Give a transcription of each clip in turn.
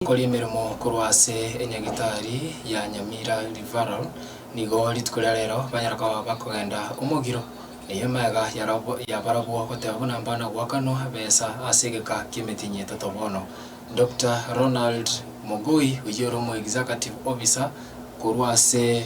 Kori emeremo korwa ase enyagitari ya Nyamira Referral nigo rituko ria rero banyara koba bakogenda omogiro eyio magega yabarabwo goteba buna mbana goakanwa besa ase egeka kia emetienyi etato bono. Doctor Ronald Mogoi oyio ore omo executive officer korwa ase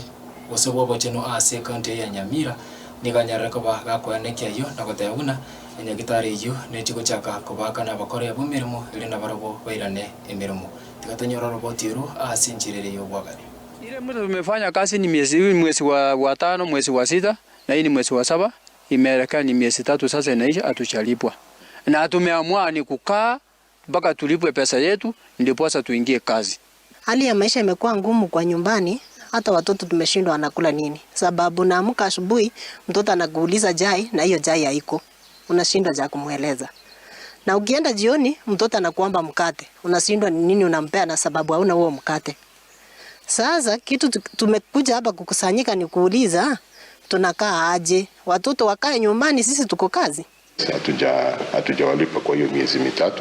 gose bw'obochenu ase ecounty eye ya Nyamira nigo anyarire koba gakoenekia ayio na goteba buna enyagitari eyio nechi gochaka kobaakana abakori abwo emeremo erio nabarabwo bairane emeremo. Tiga tonyore oroboti orwo ase enchera ere y'obwagani. Ile muda tumefanya kazi ni miezi, hii mwezi wa tano, mwezi wa sita na hii ni mwezi wa saba, imeelekea ni miezi 3 sasa inaisha, hatujalipwa. Na tumeamua ni kukaa mpaka tulipwe pesa yetu ndiposa tuingie kazi. Hali ya maisha imekuwa ngumu kwa nyumbani, hata watoto tumeshindwa wanakula nini. Sababu naamka asubuhi, mtoto anakuuliza chai na hiyo chai haiko. Unashindwa cha kumueleza. Na ukienda jioni, mtoto anakuomba mkate. Unashindwa ni nini unampea na sababu hauna huo mkate. Sasa kitu tumekuja hapa kukusanyika ni kuuliza tunakaa aje? Watoto wakae nyumbani, sisi tuko kazi. Hatujawalipa kwa hiyo miezi 3,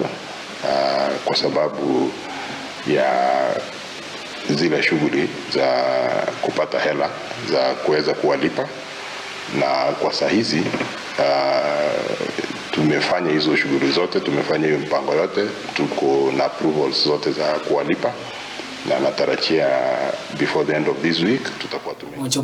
kwa sababu ya zile shughuli za kupata hela za kuweza kuwalipa, na kwa saa hizi, tumefanya hizo shughuli zote, tumefanya hiyo mpango yote, tuko na approvals zote za kuwalipa, na natarajia before the end of this week tutakuwa tume